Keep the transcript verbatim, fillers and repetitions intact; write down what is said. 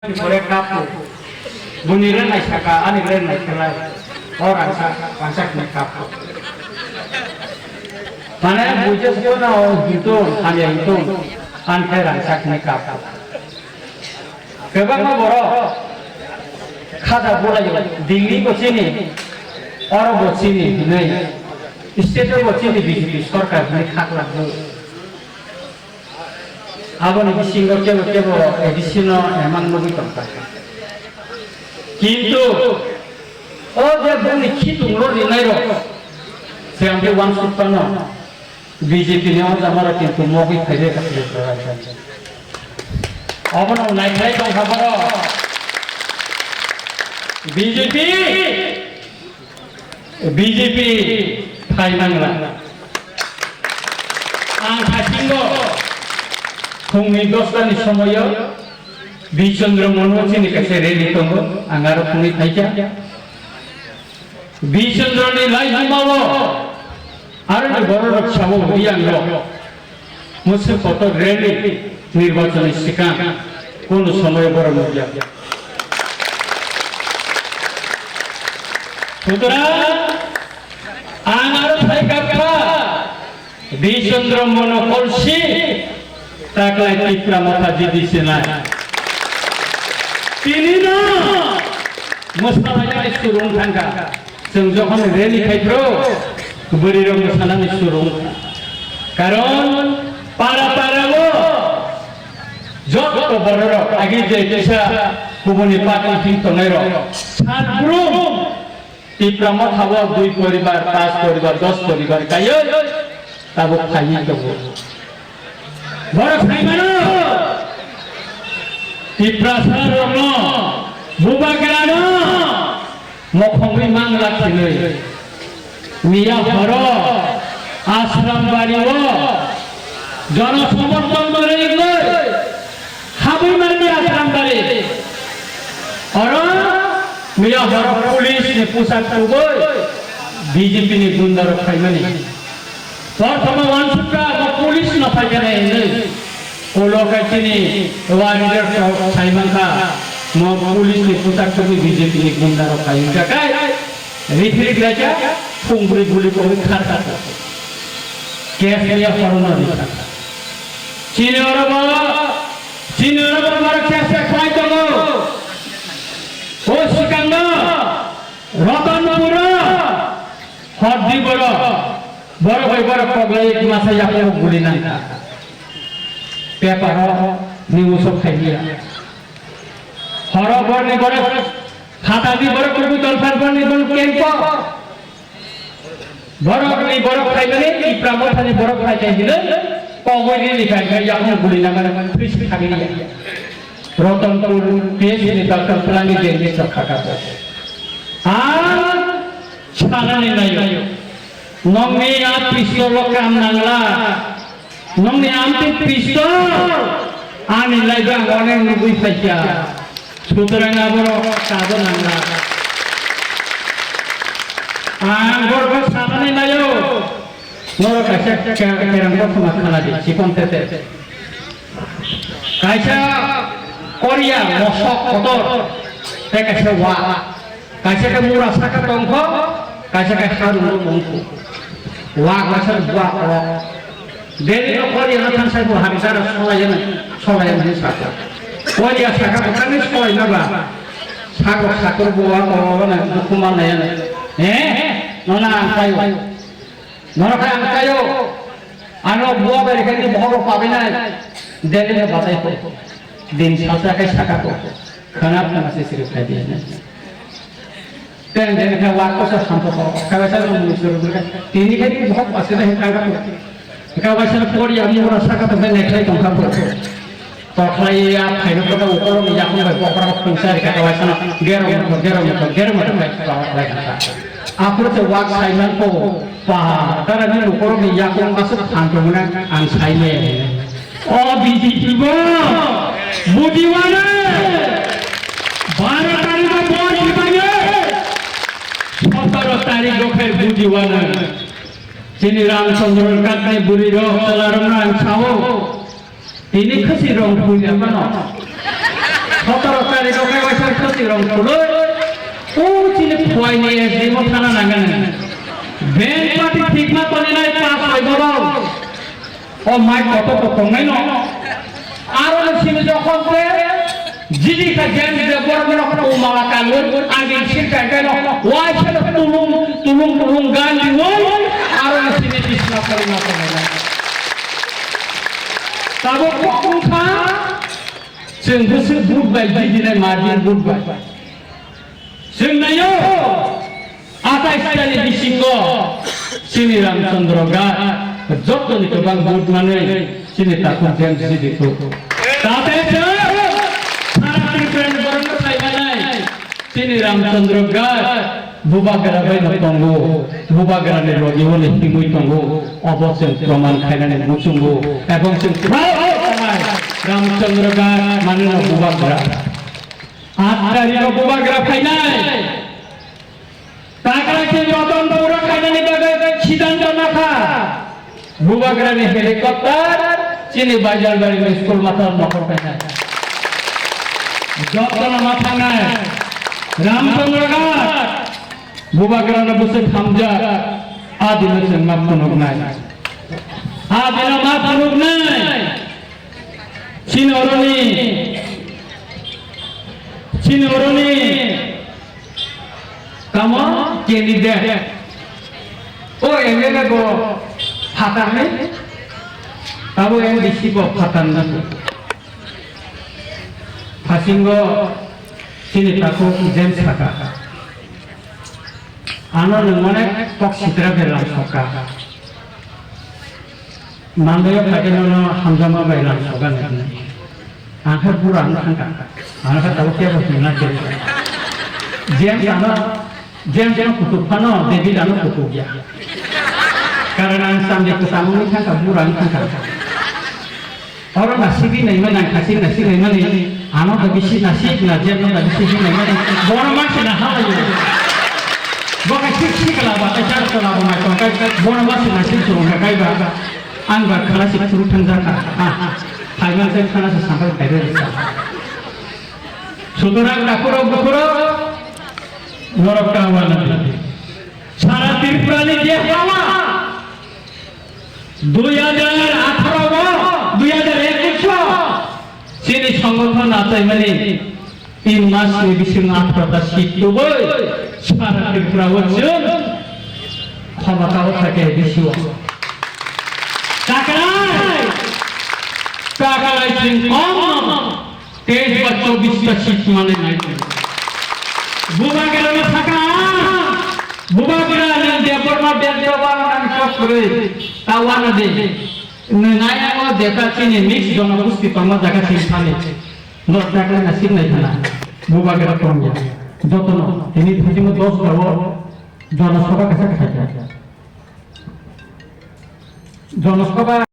Pore kapu. Buni renai saka, ani renai khelai. O rangsa, rangsa kini kapu. Mane bujo sio na o hinton, hamya hinton, an khe rangsa kini kapu. Kwbangma borok khaja bulaio, Delhi bo chini, oro bo chini hinwi, state bo chini B J P sorkar hinwi khaklak bo. Aboni bisingo kebo kebo A D C no emang nugwi tongkha. Kintu o je bongni khitung rw rinai rok, se ang khe uansuk phano B J P ni o jama rok kintu mogwi phai rw kha. Obono naikhlai tongkha borok. B J P B J P phai mangla. Ang thaisingo phungni dosta ni somoyo Bichandra Mono chini kaisa rally tongo, ang aro phungwi phaikha. Bichandra ni laihima o aro ni borok rok sabo riyang rok. Mwswk kotor rally nirbachon ni swkang kunu somoy borok nukya. Sutra, ang aro thai kapkha, Bichandra Mono Kolsi, taklai Tipra Motha jidi sinai. Tini no mwsalainai surung thangkha. Chwng jokhon rally khai phro, bwrwi rok mwsanani surung. Karon para para o joto borok rok agi je kisa kubuni party thing tongnai rok. Sarbrum Tipra Motha o dui poribar, pas poribar, dos poribar kaiyo tabuk phaiwi tongo. Borok saimano Tiprasa rokno, bubagrano mokhongwi mangla khinwi miya horo Ashram Bari o jono somorthon kwrwi wngwi habwi mani Ashram Bari. Oro miya horo police ni pusak tubui B J P ni gunda rok phaimani. Prothoma uansukha bo police no phaikha hinwi. Ulo khe chini warrior rok sai mankha, mo police ni pusak tubui B J P ni gunda rok phai wngkha khe, rithrik laikha, phung bwrwi guli kogwi kharkha. Case niya horono rikha. Chini oro bo, chini oro bo borok case khlai tongo. O swkangno Ratanpura, Hordi borok, borok bai borok koklai masa yakungo guli nangkha. Paper o news o phaiya. Horo borni borok, phatani borok, kubui tolphar borni borok kempo. Borokni borok phaimani, Tipra Mothani borok phaikai hinwi, kogwi rili khai khai yakungo guli nangmani, police thangwi ya. Ratanpur P S ni doctor Plani Jengni chokha kato. Ang sanani naio. Nongni a pistol o kam nangla. Nongni amtwi pistol. Ani laiba ang onek nugwi phaikha. Sutrang aborok kabo nangla. Ang borok sanani naio. Norok kaisa ke-, kerang kothoma khanadi, chikon tete. Kaisa Korea mosok kotor, tei kaisa wa. Kaisa khe mura saka tongkho, kaisa khe harung tongkho. Wa kaisa wa o. Delhi no Korea no thangsai bo hamsa no solai no, solai no saka. Korea saka bo tangni solai no ba. Saka sakur bo wa o na dukuma na ya. Eh? No na ang payo. Norok hai ang kayo, ano buwa bai khe ni bohoro pabai nai, Delhi no batai ko, din salsa kai saka ko, khana khana se sirip khai di. Teng teng khe wa ko sa sampo ko, kha sa no mung suru ka, tini khai ni bohok pase na hin kanga ko, kha sa pori ani ora saka to ne khai tong kha ko. Tokhlai ya phaino kota ukorok ni yakung bai bokra khungsa rika kawaisano gero moto, gero moto, gero moto khai tokhlai kha. Aphuru se wak saiman ko pa tara ni ukorok ni yakung asuk thang tongmani ang saimaya. O B J P bo bujiwano baro tarikh o bor khibayo, sotoro tarikh o khai bujiwano. Chini Ramchandra Katni buri rok chwla rok ang sao. Tini khasi rong phuya mano. Sotoro ta rong khuloi, o chini phuaini S D mo thana nangnai. Bank party thikma toni nai pass bai borok. O mai kotor kotor nai no. Aro ni simi jokhon se jidi kha jeng je borok no ko mala kaloi, ani sir kai kai no. Wai se no tulung, tulung, tulung gan di woi. Aro ni simi bisna kali ma ko nai. Tabuk kokung kha. Chwng bwswk vote bai jidinai margin vote bai. Chwng naio, atais tani bisingo chini Ramchandra Ghat jotoni kwbang vote manwi chini takhuk James jidi kho. Tate chwng sara Tripura ni borokno khlaimanai. Chini Ramchandra Ghat Bubagra bai no tongo, Bubagra ni logi o ni himwi tongo, obo chwng proman khainani muchungo, ebong chwng proud khainai Ramchandra Ghat mani no Bubagra. Aat tarikh o Bubagra phainai, takra khe Ratanpur o khainani bagwi siddhanto nakha. Bubagrani helicopter chini Baijalbari ni school mata nokol kainai. Jotono ma thangnai. Ramchandra Ghat Bubagrano bwswk hamjak. Adino chwng ma phunuknai. Adino ma phunuknai. Chini oroni, chini oroni Tamo candidate. O M L A bo phatar ni, tabo M D C bo phatar ni. Phasingo chini takhuk James saka. Ano nwng onek kok sitra belam soka. Mandaio khaikhe nono hamjakma bai rang sogan hwnwi. Ang khe bura wng thangkha. Ang khe tabuk kebo himna khe. James ano, James ano kutuk phano, David ano kutuk ya. Karon ang samde kwcham wngwi thangkha, bura wng thangkha. Oro nasibwi naimani, ang khasi nasibwi naimani, ano da bisi nasib na, James no da bisi himnaimani, bono ma se na halaio. Bo khe sik sikla ba, khe char tola bo mai tong khe, bono ma se nasib chwng kha kaiba. Ang ba khana se phuru thangjakha. Ha, ha. Phaiman se khana se sampai phaibai rwkha. Sutorang takhurok bukhurok norok ta wana di. Sara Tripura ni je hawa dui hajar atharo o, dui hajar ekush o chini songothon achaimani tin mas ni bisingo atharo ta seat tubui sara Tripura o chwng khomota o thake bisi o. Taklai, taklai chwng kok no teis ba chobbish ta seat mane nai. Bubagra no saka, Bubagra ni Debbarma Beddoba nang chokri, tawana de. Nai ang o jeta chini mix jonogosti tongma jaga sing thani. No takle na sing nai thana. Bubagra tongya. Jotono, tini thajimo dos ta o jonosabha kasa khaikha. Jonosabha